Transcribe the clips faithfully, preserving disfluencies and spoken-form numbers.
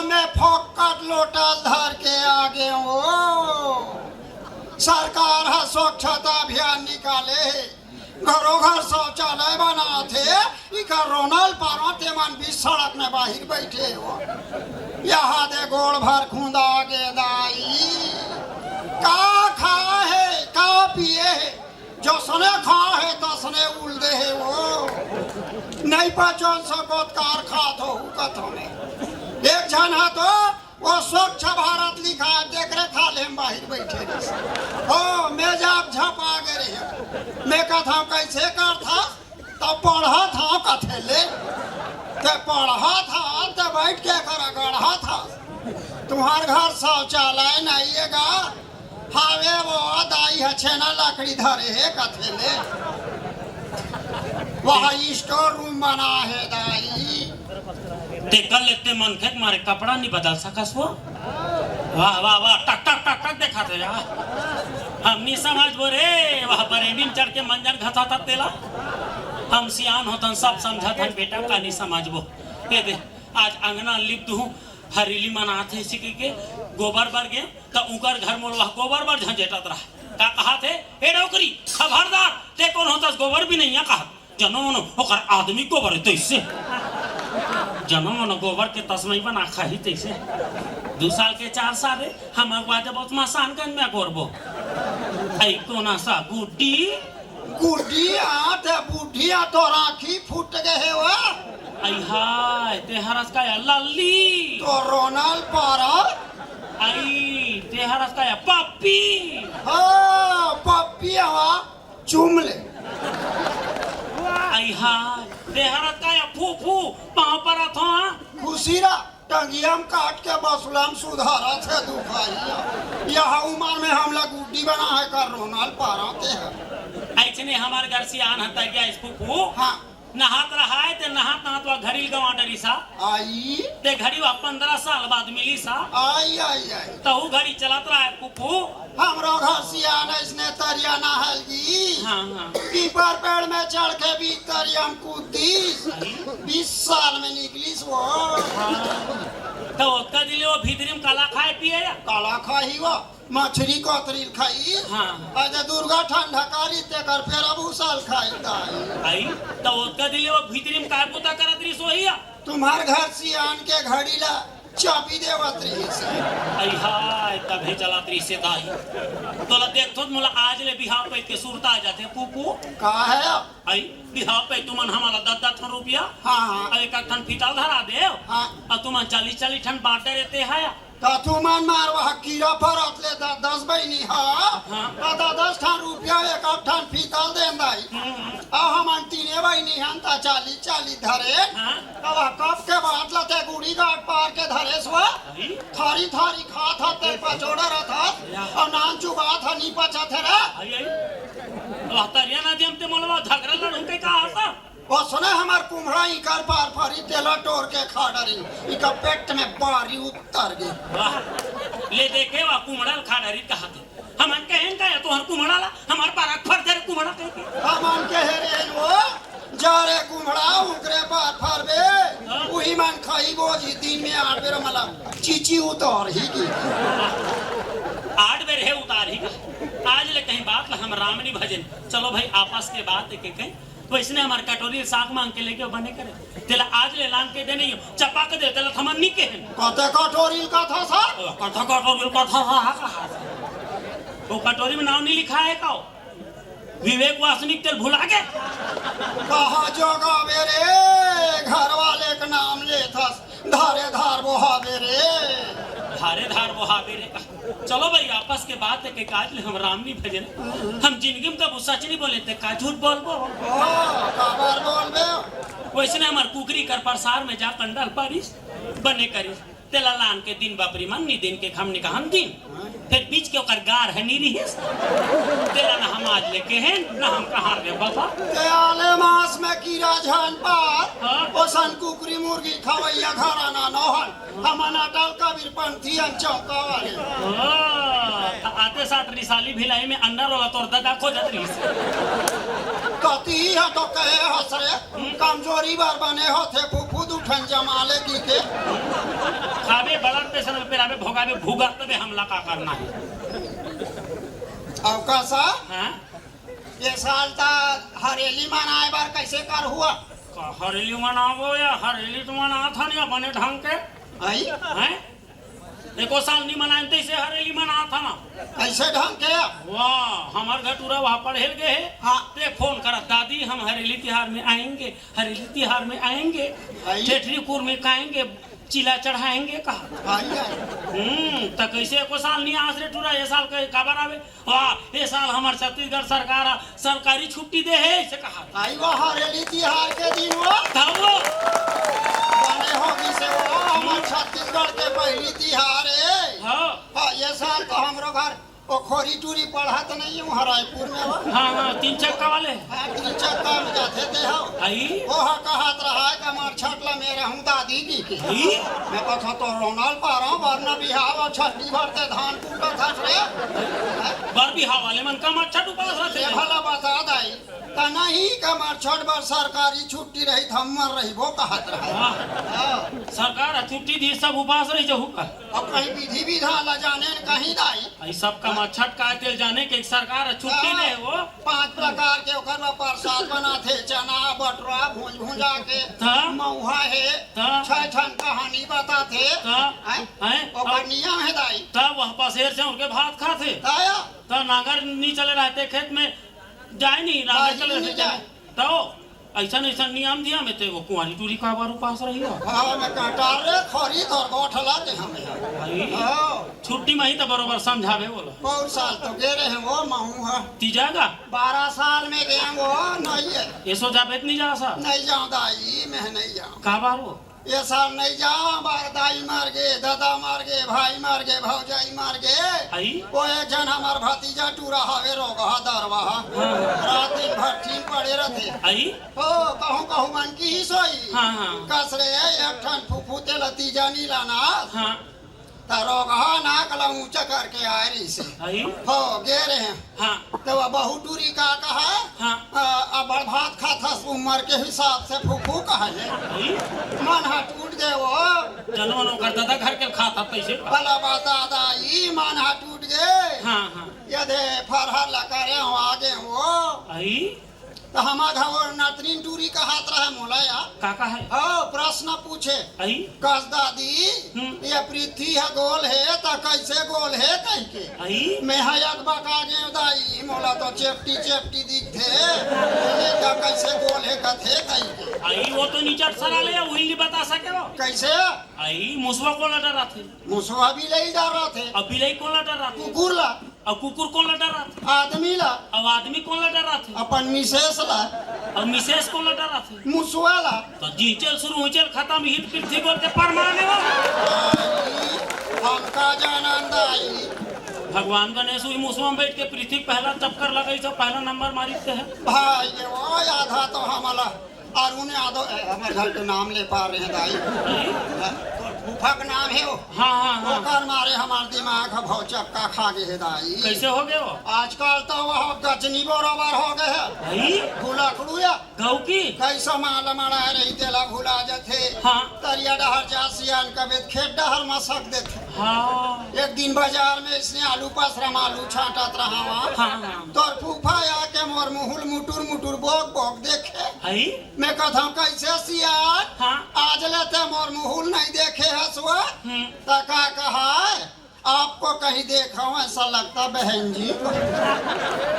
में फोकट लोटा ल धर के आ गे हो। सरकार ह स्वच्छता अभियान निकाले हे, घरो घर शौचालय बनात हे, इकर रोना ल पारा तेमन बीच सड़क में बाहिर बइठे हो। यहाँ दे गोड़ भर खुंदा गे दाई, का खाए हे, का पिए हे, जसने खाए हे तसने उल दे हे वो। नइ पचोन सकोत कार खात हो कथो में। एक झन ह तो वो स्वच्छ भारत लिखा हे, तेकरे खाल्हे में बाहिर बइठे रहिस। ओ, मैं जाब झपा गे रहे। मैं कथंव, "कइसे करथस?" त पढ़त हंव कथे ले। ते पढ़त हस, ते बइठ के करा गढ़त हस। तुम्हर घर शौचालय नइ हे गा? हावे वो दाई ह छेना लकड़ी धरे हे कथे ले। वहाँ स्टोर रूम बना हे दाई। ते कल एते मनखे के मारे कपड़ा नइ बदल सकस वो? वाह, वाह, वाह, टक, टक, टक, टक देखाथे यार। हम नइ समझबो रे, वह बरेनी में चढ़ के मंजन घसाथस तेला। हम सियान होथन, सब समझथन बेटा, का नइ समझबो। ये दे, आज अंगना लिप दूहूं, हरेली मनाथे इसी के, के गोबर बर गे, त उंकर घर मोला वह गोबर बर झंझेटत रहा। का कहाथे, "ए डोकरी, खबरदार, ते कोन होथस गोबर बिनइया?" कहा, "जनो मनो ओकर आदमी गोबर हे तइसे। जनो मनो गोबर के तसमई बना खाही तइसे।" दू साल के चार साल रे, हम अगवा देबो त मसानगंज में गोरबो। अई कोन अस गुड्डी? गुड्डी आ, ते बुढ़िया तोर आँखी फूट गे हे वो। अई हाय, ते हरस का या लल्ली? तो रोना ल पारा। अई, ते हरस का या पप्पी? हाँ, पप्पी हवा, चूम ले। अई हाय, ते हरस का या फूफू, पाँव परत हंव, हाँ? खुशी रह। टंगिया म काट के बसुला म सुधारथे दुखइया। यह उमर में हमला गुड्डी बनाए कर रोना ल पारा ते ह। अइसने हमर घर सियान ह तगिया इस फूफू। हाँ। नहात रहाय ते नहात नहात वह घड़ी ल गंवा डरिस हा। आई। ते घड़ी वह पंद्रह साल बाद मिलिस हा। आई, आई, आई। तहू घड़ी चलत रहाय फूफू। हमरो घर सियान अइसने तरिया नहाय ल गिस। हाँ, हाँ। पीपर पेड़ में चढ़ के भी तरिया म कूद दिस। अरे। बीस साल में निकलिस वो। हाँ। त ओतका दिन ले वो भीतरी म काला खाय पिए या? काला खाही वो, मछरी कतरी ल खाही। हाँ। अइसे दुर्गा ठंडा करी तेकर फेर अब उ साल खाही दाई। अई, त ओतका दिन ले वो भीतरी म काय बुता करत रहिस होही या? तुम्हर घर सियान के घड़ी ला चाबी देवत रहिस। अई हाय, तभे चलत रहिस हे दाई। तोला देखथों त मोला आज ले बिहाव पइत के सुरता आ जाथे, फूफू। का हे? अई, बिहाव पइत तुमन हमला दस दस ठन रुपया, हाँ, हाँ। अउ एक एक ठन फीता ल धरा देव। हाँ। अउ तुमन चालीस चालीस ठन बांटे रहिते हा। त तुमन मार वह कीरा फरत ले दस दस बहिनी हा। हाँ। त दस दस ठन रुपया एक एक ठन फीता ल देन दाई। हम्म। अउ हमन तीने बहिनी हन त चालीस चालीस धरे। हाँ। त वह कब के बात ल ते गुड़ी गांठ पार के धरेस वो। अई। थारी थारी खात हस ते पचोड़ा रहत हस। या। अउ नान चुबात हस, नइ पचत हे रे। अई, अई। वह तरिया नदिया म ते मोला झगरा लड़हूं कहि कहास हा। वो सुने हमर कुम्हड़ा इकर पार फरी तेला टोर के खा डरिन। इकर पेट में बारी उतर गे। वाह। ले देखे वह कुम्हड़ा ल खा डरिन कहाथे। हमन कहेन का या तोहर कुम्हड़ा ला, हमर पारा फर दे रे कुम्हड़ा कहिके। हमन कहे रहेन वो, जा रे कुम्हड़ा, उकरे पार फरबे, हाँ। उही मन खाही बोजी, दिन में आठ बेर मला चीची उतारही की। आठ बेर हे उतारही का। आज ले कहीं बात ला हम राम नइ भजेन। चलो भाई, आपस के बात हे के कहीं। वइसने हमर कटोरी साग मांग के लेके बने करे। तेला आज ले लान के दे नइ हो, चपा के दे, तेला त हमन नइ केहेन। कते कटोरी ल कथस हा? ओ, कते कटोरी ल कथस हा, कहा। वो कटोरी में नाम नइ लिखा हे का? विवेक वासनिक तेला भुला गे। कहाँ जोगाबे रे, घर वाले के नाम लेथस, धारे धार बोहाबे रे। धारे धार बोहाबे रे। चलो भाई, आपस के बात हे के काज ले हम राम नइ भजे। हम जिंदगी में कभू सच नइ बोले, ते का झूठ बोलबो? ओ, काबर बोलबे? वइसने हमर कुकरी कर परसार में जा कंडल परिस, बने करिस। तेला लान के दिन बपरी मन नी दिन के हम निकहन दिन। फेर बीच के ओकर गार ह नी रिहिस। तेला ना हम आज ले केहेन, ना हम कहां रे बाबा। ते आले मास में कीरा झन पार, हाँ। ओसन कुकरी मुर्गी खवैया घराना नोहन। हमन अटल कबीरपंथी अन चौका वाले। ओ, त आते साथ रिसाली भिलाई में अंडा रोला तोर ददा खोजत रहिस। कती ह तो कहे हस रे, कमजोरी बर बने होथे फूफू दू ठन जमा ले की के। खाबे सन में पेराबे, भोगाबे, भुगतबे हमला का करना हे। अउ का सा? हाँ? ये साल त हरेली मनाए बर कइसे करहू? का हरेली मनाबो या हरेली तो मनात हन या बने ढंग के। आई? हैं? एको साल नहीं मनाए तइसे हरेली मनात हन। कइसे ढंग के? वाह, हमर घर टूरा वहाँ पढ़े ल गे हे। हाँ। ते फोन करत, "दादी, हम हरेली तिहार में आएंगे, हरेली तिहार में आएंगे, आई? ठेठरी कुर में खाएंगे, चीला चढ़ाएंगे," कहा। आई, आई। हम्म, त कइसे एको साल नहीं आस रे टूरा, ये साल के काबर आवे? वाह, ये साल हमर छत्तीसगढ़ सरकार ह सरकारी छुट्टी दे हे, अइसे कहा। आई, वाह, हरेली तिहार के दिन वो। तब वो। बने होगे से वो, हमर छत्तीसगढ़ के पहली तिहार हे। हाँ। हाँ, ये साल तो हमरो घर ओ खोरी टूरी पढ़त नहीं हूँ, हरायपुर में वो। हाँ, हाँ, तीन चक्का वाले। हाँ, तीन चक्का में जाथे ते हो। आई? वो हा कहत रहा है कि हमर छठ ला मैं रहूँ दादी जी के। आई? मैं कहा तो रोनाल पारा, वरना बिहाव अउ छठी भर ते धान कूटत हस रे। बर बिहाव वाले मन का मच्छर उपास रहते ये हैं। भला बता दाई, त नहीं का हमर छठ बर सरकारी छुट्टी रही त हमर रहिबो कहत रहा। हाँ। हाँ। सरकार ह छुट्टी दी, सब उपास रही जहू का। अब कहीं विधि विधान ला जाने न कहीं दाई। आई सब का मच्छर का तेल जाने के सरकार ह छुट्टी हाँ। दे वो। पांच प्रकार के ओकर बर प्रसाद बनाथे, चना, बटुरा, भूंज भुंजा के, हाँ। मऊहा हे, हाँ। छह ठन कहानी बताथे। हाँ। हैं? हैं? ओकर और नियम हे दाई। तब वह पसेर से उनके भात खाथे। दाया। त नांगर नहीं चले रहते खेत में, जाए नहीं, नांगर बाजी चले नहीं रहते जाए। तो ऐसन, ऐसन नियम दिया में ते वो कुंवारी टूरी का बार उपास रही हो? हाँ, मैं कहता रे, खोरी तोर गोठला के हम यहाँ। भाई, हाँ। छुट्टी में ही तो बरोबर समझावे बोला। पौर साल तो गे रहे वो महू हा। तीजा का? बारह साल में गए वो, नहीं है। ऐसो जाबे त नहीं जा सा? नहीं जाऊँ दाई, मैं नहीं जाऊँ। का बार वो? ये साल नहीं जाऊँ, बार दाई मर गे, दादा मर गे, भाई मर गे, भौजाई मर गे। आई? वो एक झन हमर भतीजा टूरा हवे, रोगहा दरवा हा। हाँ। रात दिन भट्ठी में पड़े रहते। आई? ओ, कहूँ कहूँ मन की ही सोई। हाँ, हाँ। कस रे, एक ठन फुफू ते लतीजा नी लाना। हाँ। त रोगहा नाक ला ऊंचा करके आए रहिसे। हई? हो, गे रहे। हाँ। त वो बहू टूरी का कहा? हाँ। अ, अब्बड़ भात खाथस, उम्र के हिसाब से फूफू कहा है। हई? मन हा टूट गे वो। चलो, मन ओकर दादा घर के खात हा, तैसे। भला बता दाई, मन हा टूट गे। हाँ, हाँ। ये दे फरहर ला करे हो, आगे हो। हई? त हमा घाव नतनीन टूरी कहात रहे मोला या। का कहे? हो, प्रश्न पूछे। आई? कस दादी, हम्म। ये पृथ्वी ह गोल हे, त कैसे गोल हे कहि के? आई? मैं ह अकबका गेंव दाई, मोला तो चेपटी चेपटी दिखथे। ये का कैसे गोल हे कथे कहि के? आई, वो तो निचट सरा ले, वही नहीं बता सके वो। कैसे? आई, मुसवा कोन ला डराथे? मुसवा बिलई डराथे। अब बिलई कोन ला डराथे? कुकुर ला। अब कुकुर कोन ला डराथे? आदमी ला। अब आदमी कोन ला डराथे? अपन मिसेस ला। अब मिसेस कोन ला डराथे? मुसवा ला। तो जिहचेल शुरू हुचेल खत्म, हित पृथ्वी गोल के परमाणु। आई, हमका जानन दाई। भगवान गणेश हुई मुसवा में बैठ के पृथ्वी पहला चक्कर लगाई, तो पहला नंबर मारी ते है। भाई, ये वो आधा तो हमला अरुण यादव, ए, हमर घर के नाम ले पा रहे हैं दाई। हैं? तोर फूफा के नाम हे वो। हाँ, हाँ, हाँ। ओकर मारे हमार दिमाग ह भौचक्का खा गे हे दाई। कैसे हो गए वो? आजकल तो वो गजनी बरोबर हो गए हे। भाई? भुलक्कड़ू या। गौ की? कैसे माल मड़ाए रही तेला भुला जाथे। हाँ। तरिया डहर जा सियान कबे खेत डहर मसक देथे। हाँ। एक दिन बाजार में इसने आलू पसरा में आलू छांटत रहा वहाँ। हाँ, हाँ। तोर फूफा आके मोर मुहुल मुटुर मुटुर बोक बोक देखे। हई? मैं कथंव, "कैसे सियान? हाँ। आज ले ते मोर मुहुल नहीं देखे हस वो?" हम्म। त का कहा है, "आपको कहीं देखा हूँ, ऐसा लगता बहन जी को।"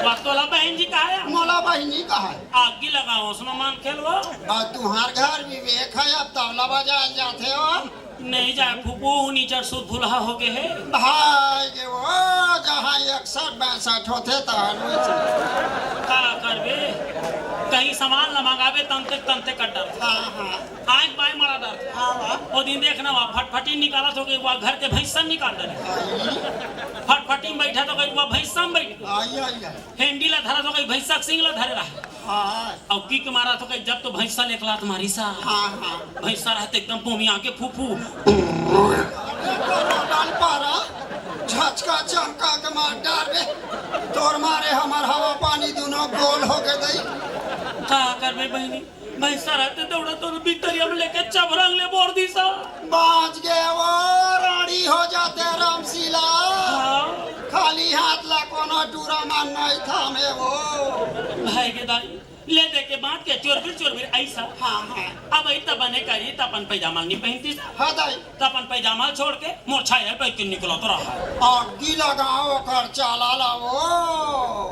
वाह, तोला बहन जी कहा है? मोला बहिनी कहा है। आगी लगाओ, उसमें मान खेलवा। और तुम्हार घर विवेक है, अब तबला बजाए जाते हो। नहीं जाए फूफू, निचर सुध भुलहा हो गए है। भाई के वो जहाँ इकसठ बासठ होथे तहाँ रोज। का करबे? कहीं सामान ल मंगाबे तंते तंते कर डर। हाँ, हाँ। आँख बाय मड़ा डर। हाँ, हाँ। वो दिन देखना वहाँ फटफटी निकालत हो गई, वहाँ घर के भैंसा निकाल डरे। आई। फटफटी में बैठा तो कहीं वहाँ भैंसा में बैठ गई। आई, आई, आई। हेंडी ला धरा तो कहीं भैंसा के सिंग ला धरे रहा। हाँ। अउ किक मारा तो कहीं जब तो भैंसा ने एक लात मारी सा। हाँ, हाँ। भैंसा रहते एकदम बोमी आके फूफू। डाल पारा, झचका चमका के मार डार बे। तोर मारे हमर हवा पानी दुनो गोल हो के दई। का करबे बहिनी, भैंसा रहते दौड़ा तो बितरिया में लेके चबरंग ले बोर दी सा। बाँच गे वो राड़ी हो। नहीं थामे वो। भाई के दाई, ले दे के बात के चोरबिर चोरबिर ऐसा। हाँ, हाँ। अब आई त बने करी त अपन पैजामा नहीं पहनती सा। हाँ दाई। त अपन पैजामा छोड़ के मोर छाया पे के निकलत रहा। आगी लगाओ कर चाला लाओ।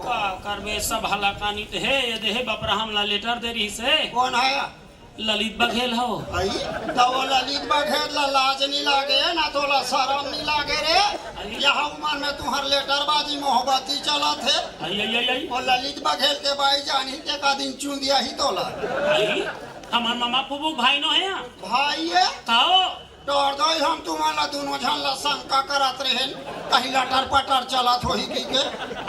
का करबे सब हलाकानी त हे, ये देहे बपरा हमला लेटर दे रही से। कौन है? ललित बघेल हो। आई, त वो ललित बघेल ला लाज नहीं लागे, ना तोला शरम नहीं लागे रे। आई। यहाँ उमर में तुम्हार लेटरबाजी मोहब्बती चलत हे। आई, आई, आई, आई। वो ललित बघेल के बाई जानी के का दिन चुंदिया ही तोला। आई, हमार मामा फूफू भाई नो है यहाँ। भाई है? काओ? डर दई हम तुमन ला दोनों झन ला शंका करत रहेन, कहीं लटर पटर चलत होही कहिके।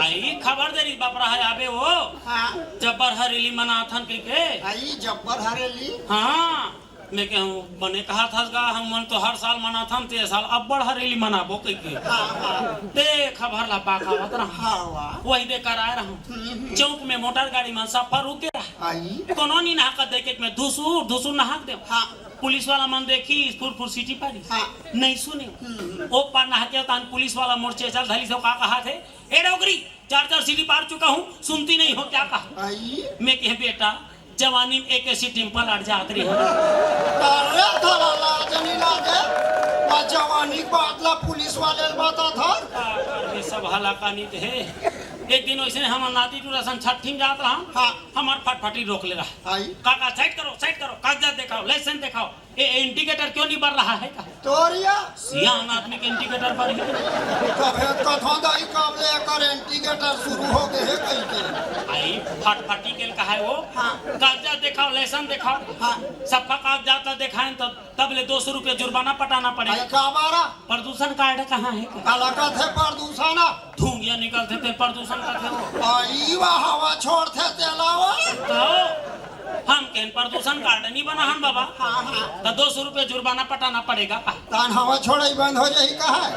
आई खबर दे रही बपरा है आबे वो। हाँ। जब्बर हरेली मनाथन कहिके। आई जब्बर हरेली। हाँ, मैं कहूँ बने कहा था गा, हम मन तो हर साल मनाथन, ते साल अब्बड़ हरेली मनाबो कहिके। हाँ, हाँ। ते खबर ला पाकावत रहा। हाँ, वाह। वही दे कर आए रहा। हम्म, हम्म। चौक में मोटर गाड़ी मन सब पर रुके रहा। आई। कोनो नहीं नहाकत देखे मैं धुसुर धुसुर नहाक दे। हाँ। पुलिस वाला मन देखी, फुर फुर सीटी पारी। हाँ। नहीं सुने। हम्म। ओ पार नहा के तान पुलिस वाला मोर चेचल धली से का कहा थे, "ए डोकरी, चार चार सीटी पार चुका हूँ, सुनती नहीं हो क्या?" कहा। आई। मैं कहे, "बेटा, जवानी में एक सीटी में पलट जात रही हो।" अरे थोड़ा लाज नहीं लागे, आ जवानी के बात ला पुलिस वाले ला बता था। ये सब हलाकानी त हे। एक दिन वैसे हमार नाती टूरा सन छठी में जात रहा। हाँ। हमार फटफटी रोक ले रहा। आई। "काका, साइड करो, साइड करो, कागजात दिखाओ, लाइसेंस दिखाओ। ये इंडिकेटर क्यों नहीं बर रहा है?" कहा। तोरिया। सियान आदमी के इंडिकेटर बर ही। कभे कथों दाई कब ले एकर इंडिकेटर शुरू हो गए है कहीं के। आई फटफटी के कहा है वो। हाँ। "कागजात दिखाओ, लाइसेंस दिखाओ।" हाँ। सबका कागजात दिखाएं तो तब ले दो सौ रुपये जुर्माना पटाना पड़ेगा। आई का बारा? प्रदूषण कार्ड कहाँ है? काला कथे प्रदूषण? धुंगिया निकलते थे, प्रदूषण कथे वो। आई वाह, हवा छोड़ते तेला वो। तो हम कहन प्रदूषण कार्ड नहीं बना हन बाबा। हाँ, हाँ। तो दो सौ रुपये जुर्माना पटाना पड़ेगा। तान हवा छोड़ाई बंद हो जाही का है?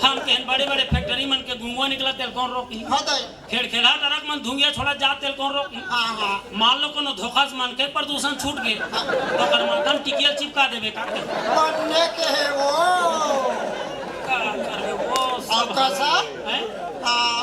हम कहन बड़े बड़े फैक्ट्री मन के गुंगवा निकला तेल कौन रोकी? हाँ दाई। खेड़खेड़ा ट्रक मन धुंगिया छोड़ा जा तेल कौन रोकी? हाँ, हाँ। मान लो कोनो धोखा से मन के प्रदूषण छूट गए, तो ओकर माथा में टिकिया चिपका देबे का? बनने के है वो। का करबे वो सब? और कैसा? हैं? आ,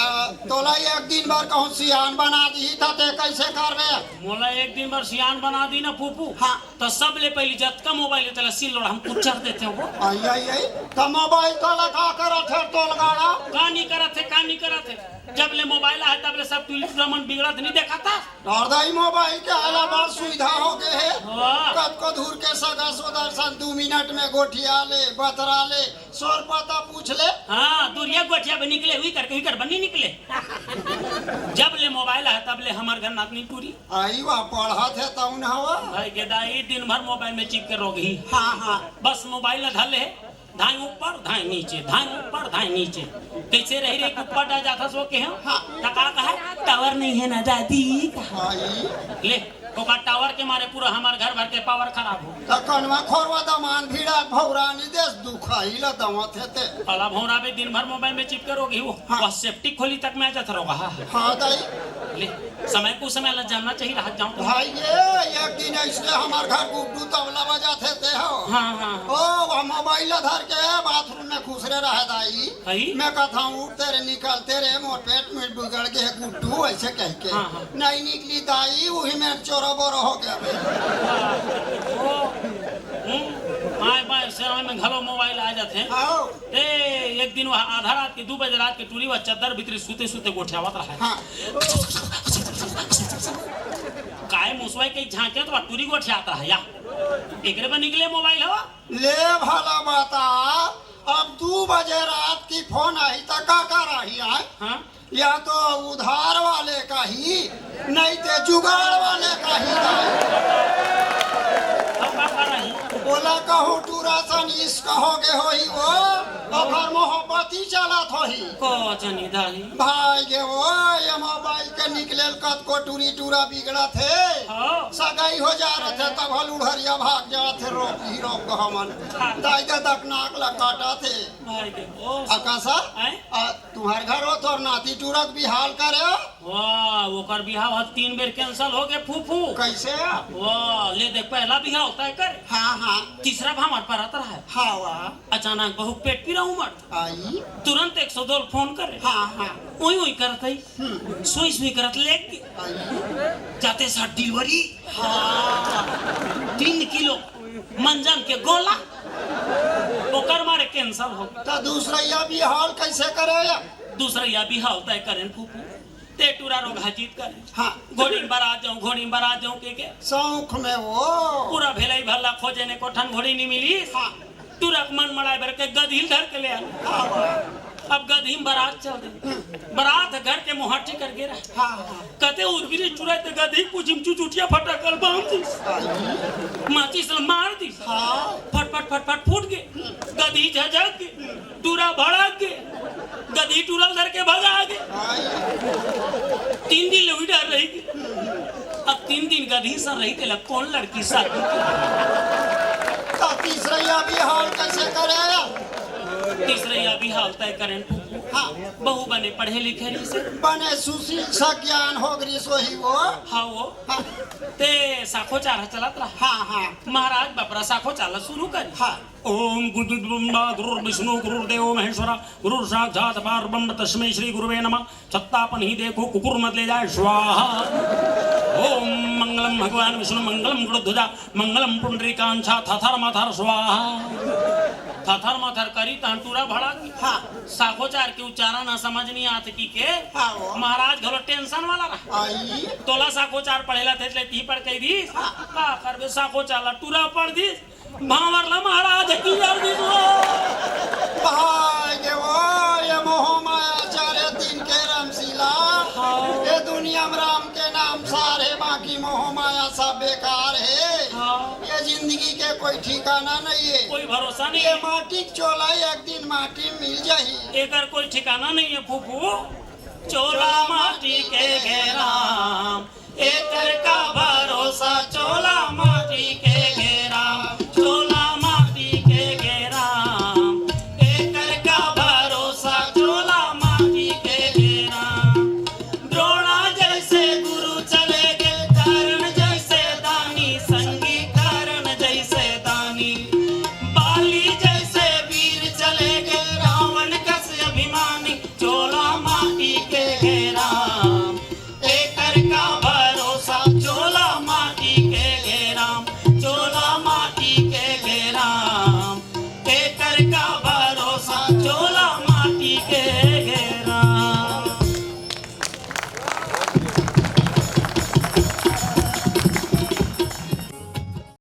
आ, तोला एक दिन बर कहूँ सियान बना दी था, ते कैसे करबे? मोला एक दिन बर सियान बना दी ना फूफू। हाँ। तो सबले पहली जतका मोबाइल हे, तेला सील लोड़ा हम कुचर देते हो। आई, आई, आई। तो मोबाइल तोला का करत है, तोल गाड़ा? का नहीं करत है, का नहीं करत है? जब ले मोबाइल आहे, तब ले सब टूरी टूरा मन बिगड़त नहीं देखा था? और दाई मोबाइल के आला बड़ सुविधा हो गए है। वाह। कतको दूर के सगा सोदर सन दू मिनट में गोठिया ले, बतरा ले, सौर पता पूछ ले। हाँ, दूरिया गोठिया पे निकले, हुई करके, हुई कर बनी निकले। जब ले मोबाइल आहे, तब ले हमार घर नातनी टूरी। आई वा, पढ़त हे तउन हवा। भाई के दाई दिन भर मोबाइल में चिपके रोगही। हाँ, हाँ। बस मोबाइल ला धर ले, धाई ऊपर, धाई नीचे, धाई ऊपर, धाई नीचे। कैसे रही रे, ऊपर डा जाथा सो के हम? हाँ। त का कहा? टावर नहीं है ना दादी। आई। ले, ओका टावर के मारे पूरा हमार घर भर के पावर खराब हो। त कनवा खोरवा दमान भिड़ा भौरा नि देश दुखाई ला दवत हे ते। अला भौरा भी दिन भर मोबाइल में चिपके रोगही हो। हाँ। वह सेफ्टी खोली तक में आ जाता रहोगा। हाँ, हाँ। हाँ, दाई। ले, समय को समय ला जानना चाहिए, रह जाऊं तो। भाई, ये एक दिन ऐसने हमार घर गुड्डू तबला बजाथे ते हो। हाँ, हाँ। ओ, वह मोबाइल ला धर के बाथरूम में खुसरे रहे दाई। हई? मैं कहता हूँ, "उठते रे, निकलते रे, मोर पेट में बिगड़ गए गुड्डू," ऐसे कह के। हाँ, हाँ। नहीं निकली दाई, वही में चोरो बोरो हो गया बे। ओ, हम्म, आए बाए समय में घलो मोबाइल आ जाते हैं। हाँ। ए, एक दिन वह आधा रात के दू बजे रात के टूरी वह चद्दर भीतरी सूते सूते गोठियावत रहा है। हाँ। काय मुसवा के झांके तो वह टूरी गोठियात रहा या। एकरे पर निकले मोबाइल हवा। ले भला बता, अब दू बजे रात की फोन आई त का कर रही है? हाँ। या तो उधार वाले का ही, नहीं ते जुगाड़ वाले का ही दाई। अब का कर रही? बोला कहूँ टूरा सन इश्क हो गे होही वो, ओकर मोहब्बत ही चलत होही। को जनी दाई। भाई गे वो, ये मोबाइल के निकलेल कतको टूरी टूरा बिगड़त हे। हाँ। सगाई हो जा रहे थे, तब हल उड़हरिया भाग जात हे, रोक ही रोक हमन। हाँ। दाई दे दकनाक ला काटत हे। भाई गे वो। अकासा? हैं? आ, तुम्हार घर हो तोर नाती टूरा के बिहाव करे हो? वाह, ओकर बिहाव ह तीन बेर cancel हो गए फूफू। कैसे? वाह, ले देख, पहला बिहाव तय कर। हाँ, हाँ। तीसरा भाव हमार परत रहा है। हाँ, वाह। अचानक बहुत पेट पीरा उमड़। आई। तुरंत एक सौ दो ल फोन करे। हाँ, हाँ। उई उई करत ही। हम्म। सुई सुई करत लेग गे। आई। जाते साथ डिलीवरी। हाँ। तीन किलो मंजन के गोला। ओकर मारे कैंसिल हो। त दूसरइया बिहाव ल कइसे करे या? दूसरइया बिहाव तय करेन फूफू। ते टूरा रोगहा जिद करे। हाँ। घोड़ी म बरात जाऊं, घोड़ी म बरात जाऊं के के। शौक में वो। पूरा भेलई भल्ला खोजेन, एको ठन घोड़ी नी मिलिस। हाँ। टूरा के मन मड़ाय बर के गदही ल धर के ले आन। हाँ, वाह। अब गदही म बरात चल दे। बरात घर के मुहाटी कर गे रहे। हाँ, हाँ। कते उर्बिरी टूरा ते गदही पूछी म चुचुटिया फटाकल बांध दिस। आई। माचिस ल मार दिस। हाँ। फट फट फट फट फूट गे। गदही झझक गे। टूरा भड़क गे। गदही टूरा ल धर के भगा गे। आई। तीन दिन ले उही डहर रही गे। अब तीन दिन गदही सन रही, तेला कोन लड़की साथ में? त तीसरइया बिहाव ल कइसे करे? तीसरइया बिहाव तय करेन। हाँ। बहू बने पढ़े लिखे रहिसे। बने सुशील सज्ञान हो गे रहिस होही वो। हाँ वो। हाँ। ते साखोचार ह चलत रहा। हाँ, हाँ। महाराज बपरा साखोचार ल शुरू करे। हाँ। ओम गुरुर्ब्रह्मा गुरुर्विष्णु गुरुर्देवो महेश्वरा गुरुर्साक्षात् परब्रह्म तस्मै श्री गुरुवे नमः। छत्ता पनही देखो कुकुर मत ले जाए, स्वाहा। ओम मंगलम भगवान विष्णु मंगलम गरुड़ध्वजा मंगलम पुंडरीकांक्षा थथर मथर स्वाहा। थथर मथर करी तहन टूरा भड़क गे। हाँ। साखोचार के उच्चारण ह समझ नहीं आत कि के। हाँ, वो। महाराज घलो टेंशन वाला रहा। आई। तोला साखोचार पढ़ेला थे, ले तिही पढ़ कहि दिस। हाँ। का करबे, साखोचार ला टूरा पढ़ दिस। भांवर ला महाराज की कर दिस वो। भाई गे वो, ये मोह माया चारे दिन के रमसीला। हाँ। ये दुनिया म राम के नाम सार हे, बाकी मोह माया सब बेकार हे। हाँ। ये जिंदगी के कोई ठिकाना नहीं हे। कोई भरोसा नहीं ये हे। माटी के चोला एक दिन माटी म मिल जाही। एकर कोई ठिकाना नहीं हे फूफू। चोला माटी के गे राम, एकर का भरोसा, चोला माटी के